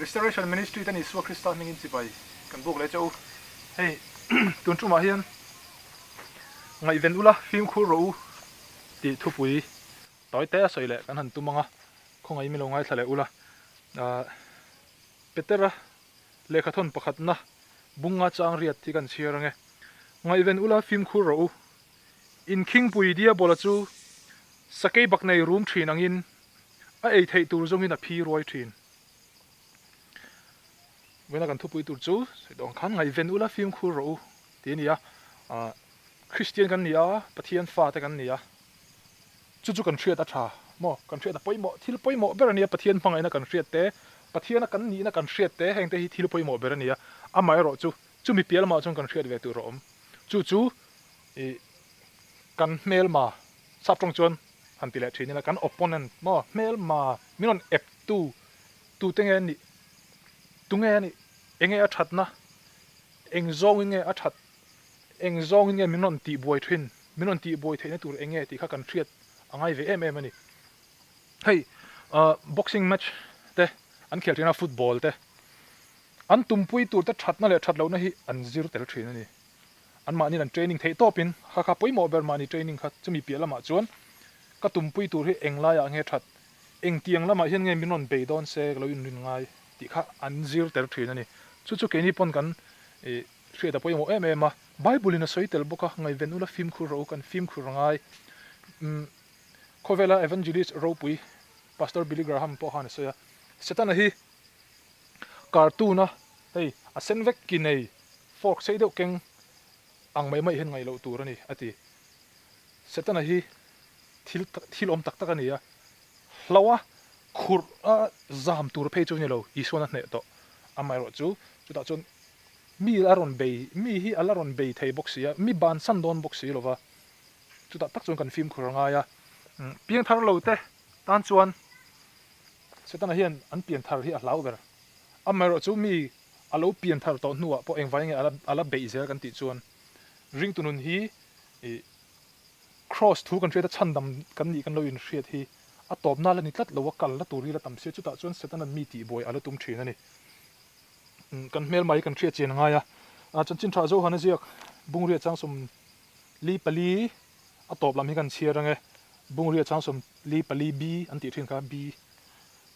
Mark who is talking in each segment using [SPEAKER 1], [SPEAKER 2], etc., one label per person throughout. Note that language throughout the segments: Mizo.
[SPEAKER 1] Restoration Ministry ten Isua Krista hmingin chibai kan buk leh che u. Hei tun tumah hian ngaihven ula fimkhur rawh u tih thupui tawi te a sawi leh kan han tum ang a, khawngaih min lo ngaithla leh ula. Petera lehkhathawn pakhatna bunga chang riat hi kan chhiar ang e. Ngaihven ula fimkhur rawh u. Inkhingpui diabola chu sakei bak nei rum thin angin a ei theih tur zawngin a phi ruai thin. Vawiina kan thupui tur chu sawi tawh ang khan ngaihven ula fimkhur rawh u tih a ni a, Kristian kan ni a, Pathian fate kan ni a, chu chu kan hriat a tha maw? Kan hriat a pawimawh, thil pawimawh ber a ni a, Pathian hmangaihna kan hriat te, Pathiana kan nihna kan hriat te, heng te hi thil pawimawh ber a ni a, amaherawh chu chumi piah lamah chuan kan hriat ve tur a awm. Chu chu ih kan hmelma sap tawng chuan han ti leh thin ila kan opponent maw hmelma min rawn ep tu tu te nge anih tunge anih enge a thatna eng zawngin nge a that eng zawngin nge min rawn tih buai thin min rawn tih buai theihna tur enge tih kha kan hriat a ngai ve em em a ni hei ah boxing match te an khel thin a football te an tumpui tur te thatna leh that lohna hi an zir tel thin a ni. Anmahniin an training theih tawpin kha kha pawimawh ber mahni training kha chumi piah lamah chuan ka tumpui tur hi eng laiah nge that, engtiang lamah hian nge min rawn bei dawn se ka lo inrin ngai tih kha an zir tel thin a ni. Chu chu keini pawn kan hriat a pawimawh em em a, Bible in a sawi tel bawk a, ngaihven ula fimkhur rawh u, kan fimkhur ngai. Umm khawvela evangelist ropui Pastor Billy Graham pawh khan a sawi a, Setana hi cartoon a hei a sen vek ki nei Fork sei deuh keng ang mai mai hian ngaih loh tur a ni, a ti. Setana hi thil thil awm tak tak a ni a, hlauh a, khurh a, zam tur phei chu a ni lo, Isuan a hneh tawh. Amaherawh chu chutah chuan mi a rawn bei, mi hi a la rawn bei thei bawk si a, mi bansan dawn bawk si lo va, chutah tak chuan kan fimkhur a ngai a. Piangthar lo te tan chuan Setana hian an pianthar hi a hlau ber. Amaherawh chu mi A lo pian thar tawh hnuah pawh engvai nge a la beih zel kan tih chuan ringtu nun hi ih Kraws thu kan hriat a chhandam kan nih kan lo inhriat hi a tawpna la ni tlat lo a kal la tur hi la tam sia chutah chuan Setana'n mi tihbuai a la tum thin a ni. Kan hmel mai kan hriat chian a ngai a, chanchin tha Johana ziak Bungria 44 a tawp lam hi kan chhiar ang e, Bungria 44 B an tih thin kha B.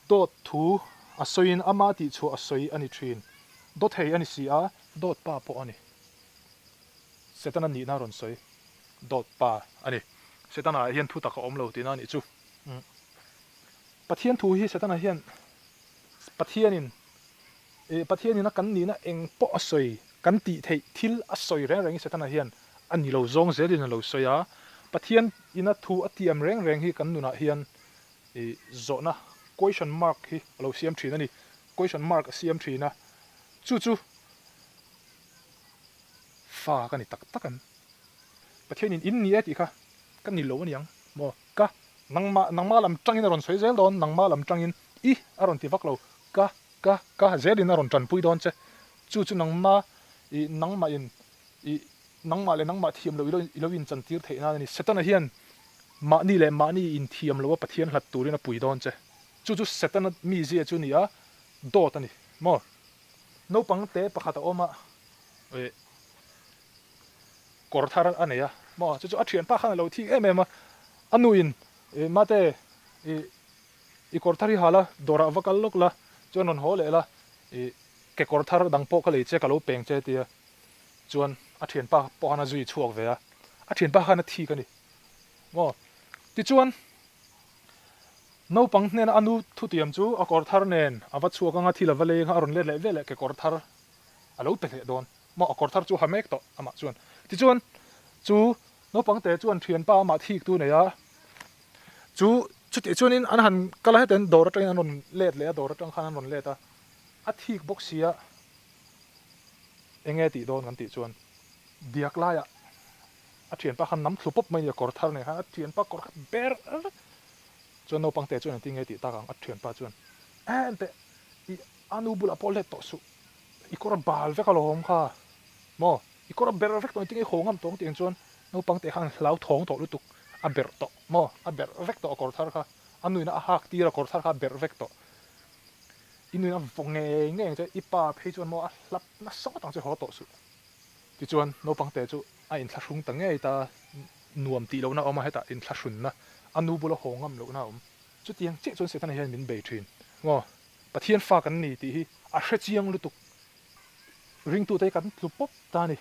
[SPEAKER 1] Dawt thu a sawiin ama tihchhuah a sawi a ni thin. Dawthei a ni si a, dawt pa pawh a ni. Setana nihna a rawn sawi. Dawt pa a ni. Setana ah hian thu tak a awm lo tihna a nih chu. Pathian thu hi Setana hian Pathianin eh Pathianin a kan nihna eng pawh a sawi, kan tih theih thil a sawi reng reng hi Setana hian a ni lo zawng zelin a lo sawi a. Pathian ina thu a tiam reng reng hi kan nunah hian I zawhna question mark hi a lo siam thin a ni. Question mark a siam thin a, chu chu fa ka ni tak tak em? Pathianin in ni e tih kha ka ni lo aniang maw? Ka nangmah nangmah lam tangin a rawn sawi zel dawn, nangmah lam tangin i a rawn ti vak lo, ka ka ka zelin a rawn tanpui dawn che. Chu chu nangmah i nangmah in i Nangmah leh nangmah thiam loh i lo inchantir theih nan a ni. Setana hian mahni leh mahni inthiam loha Pathian hlat turin a pui dawn che. Chu chu Setana mizia chu a ni a, dawt a ni maw? Naupang te pakhat a awm a, eh, kawr thar a nei a maw? Chu chu a thianpa khan a lo thik em em a, a nuin, eh, mate, eh, i kawr thar hi ha la, dawrah va kal lawk la, chuan rawn haw leh la, eh, kekawr thar dang pawh ka lei che, ka lo peng che a ti a. Chuan a thianpa pawh khan a zui chhuak ve a, a thianpa khan a thik a ni maw? Tichuan naupang hnena a nu thutiam chu a kawr thar nen a va chhuak anga thil a va leng a, a rawn let leh veleh kekawr thar a lo pe hleh dawn maw? A kawr thar chu a ha mek tawh amah chuan. Tichuan chu naupang te chuan thianpa amah thik tu nei a, chu chutih chuanin an han kal a hetiang dawr atangin an rawn let leh a, dawr atang khan an rawn let a, a thik bawk sia. Enge tih dawn kan tih chuan diak laiah a thianpa khan nam thlu pawp mai a ni a, kawr thar nen khan a thianpa kawr kha ber vek chuan naupang te chuan engtin nge tih tak ang a thianpa chuan en teh i a nu bulah pawh let tawh suh i kawr a bal vek alawm kha maw i kawr a ber vek tawh engtin nge i haw ngam tawh ang tih ang chuan naupang te khan hlau thawng tawh lutuk a berh tawh maw a berh vek tawh a kawr thar kha a nuin a hak tir a kawr thar kha a berh vek tawh. I nuin a vaw ngei ngei ang che, i pa phei chuan maw a hlap nasa ngawt ang che haw tawh suh. Tichuan naupang te chu a inthlahrung ta ngei ta, nuam tih lohna a awm a, hetah inthlahrunna, a nu bula haw ngam lohna a awm. Chutiang chiah chuan Setana hian min bei thin. Maw, Pathian fa kan ni tih hi a hre chiang lutuk. Ringtute hi kan tlu pawp ta a ni.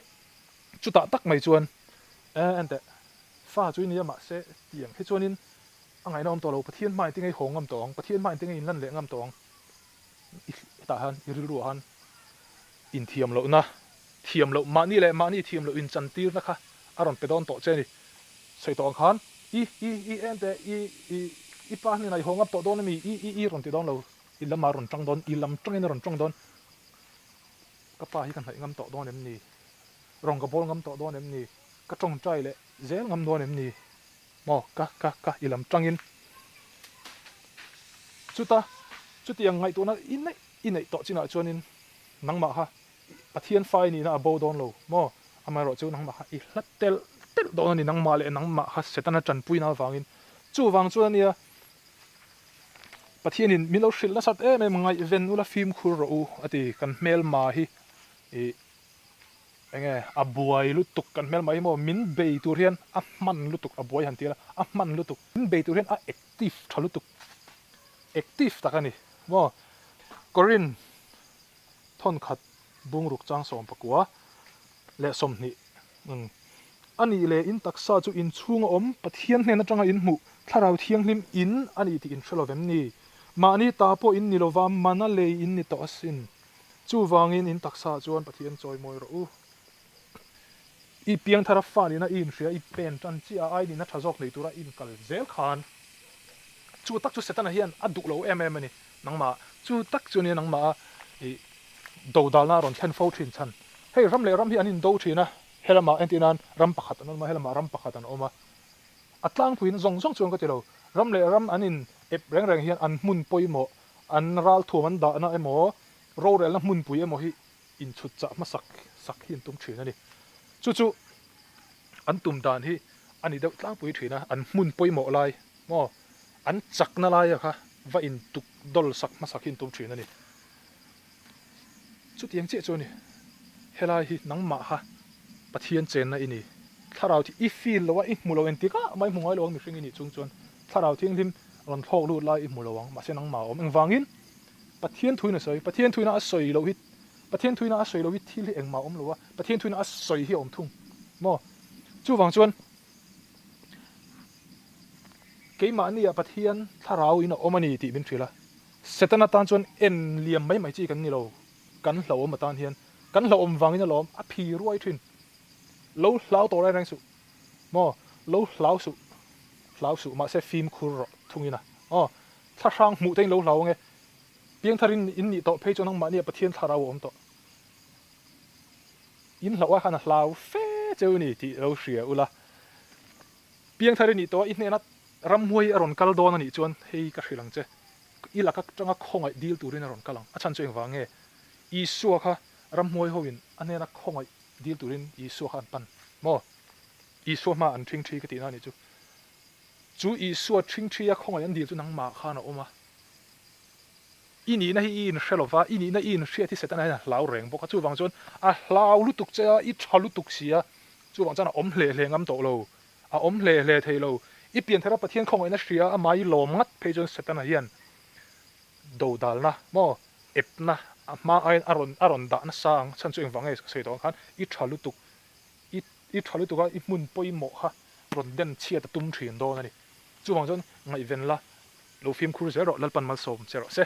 [SPEAKER 1] Chutah tak mai chuan, E, enteh, fa chu i nia mahse tiang hi chuanin a ngaihna awm tawh lo, Pathian hmain tinge i haw ngam tawh ang, Pathian hmain tinge in lan leh ngam tawh ang. I hetah hian i rilruah han inthiam lohna, thiam loh, mahni leh mahni thiam loh inchantirna kha a rawn pe dawn tawh che a ni. Sawi tawh ang khan, I, i, i ente, i, i, i pa hnenah i haw ngam tawh dawn a mi, i, i, i rawn ti dawn lo, i lamah a rawn tang dawn, i lam tangin a rawn tawng dawn. Ka pa hi ka hnaih ngam tawh dawn em ni? Rawn ka bawl ngam tawh dawn em ni? Ka tawngtai leh zel ngam dawn em ni? Maw, ka, ka, ka, i lam tangin. Chuta, chutiang ngaihtuahna i neih, i neih tawh chinah chuanin nangmah kha Pathian fa i nihna a bo dawn lo maw? Amaherawh chu nangmah kha i hlat telh telh dawn a ni, nangmah leh nangmah kha Setana tanpuina avangin. Chuvang chuan ania Pathianin min lo hrilh nasat em em ngaihven ula fimkhur rawh u a ti, kan hmelma hi ih enge a buai lutuk kan hmelma hi maw min bei tur hian a hman lutuk a buai han ti ila a hman lutuk min bei tur hian a active tha lutuk active tak a ni maw Korin thawnkhat bungruk chang 19 leh 20 umm a nih leh in taksa chu inchhung a awm Pathian hnen atanga in hmuh thlarau thianghlim in a ni tih in hre lovem ni? Mahni ta pawh in ni lova mana lei in ni tawh asin. Chuvangin in taksa chuan Pathian chawimawi rawh u. I piangthara fa nihna i inhria i pen tan chiah a ai nihna tha zawk nei tura i inkal zel khan chu tak chu Setana hian a duh lo em em a ni. Nangmah chu tak chu nia nangmah a i dodalna a rawn thlen fo thin chhan. Hei ram leh ram hi an indo thin a, helamah entir nan ram pakhat an awm a, helamah ram pakhat an awm a. A tlangpuiin zawng zawng chuan ka ti lo, ram leh ram an in ep reng reng hian an hmun pawimawh, an ralthuam an dahna emaw, rorelna hmunpui emaw hi inchhut chah hmasak sak hi an tum thin a ni. Chu chu an tum dan hi a ni deuh tlangpui thin a, an hmun pawimawh lai maw, an chakna laia kha va intuk dawl sak hmasak hi an tum thin a ni. Chutiang chiah chu a ni, helai hi nangmah kha Pathian chenna i ni. Thlarau thi i feel lo a, i hmu lo engtik ah mah i hmu ngai lo ang mihring i nih chung chuan Thlarau Thianghlim rawn thlawk lut lai i hmu lo ang, mahse nangmah a awm. Engvangin? Pathian thuin a sawi, Pathian thuina a sawi loh hi, Pathian thuina a sawi loh hi thil hi engmah a awm lo a, Pathian thuina a sawi hi a awm thung maw? Chuvang chuan keimahnia Pathian thlarau in a awm a ni tih min hrilh a, Setana tan chuan en liam mai mai chi kan ni lo, kan hlauhawm atan hian kan hlauhawm vangin alawm a phi ruai thin. Lo hlau tawh reng reng suh maw, lo hlau suh, hlau suh mahse fimkhur rawh thungin a aw. Thlahrang hmuh te in lo hlau ange. Piangthar in in nih tawh phei chuan nangmahnia Pathian thlarau a awm tawh. In hlauh ai khan a hlau fe cheu ni tih lo hria ula. Piangthar i nih tawh a i hnena ramhuai a rawn kal dawn a nih chuan hei ka hrilh ang che. I laka tanga khawngaih dil turin a rawn kal ang. A chhan chu engvang nge? Isua kha ramhuai ho in a hnena khawngaih dil turin Isua kha an pan maw? Isua hma an ṭhing ṭhi ka tihna a nih chu. Chu Isua ṭhingṭhia khawngaih an dil chu nangmah khan a awm a. I nihna hi i inhre lo va, i nihna i inhriat hi Setana hian a hlau reng bawk a, chuvang chuan a hlau lutuk che a, i ṭha lutuk si a, chuvang chuan a awm hle hle ngam tawh lo, a awm hle hle thei lo. I pianthara Pathian khawngaihna hria a mai lawm ngat phei chuan Setana hian dodalna maw, epna a hma aiin a rawn a rawn dah nasa ang, chhan chu engvang nge ka sawi tawh ang khan i ṭha lutuk, i i ṭha lutuk a, i hmun pawimawh kha rawn den chhiat a tum ṭhin dawn a ni. Chuvang chuan ngaihven la, lo fimkhur zel rawh, Lalpan malsawm che rawh se.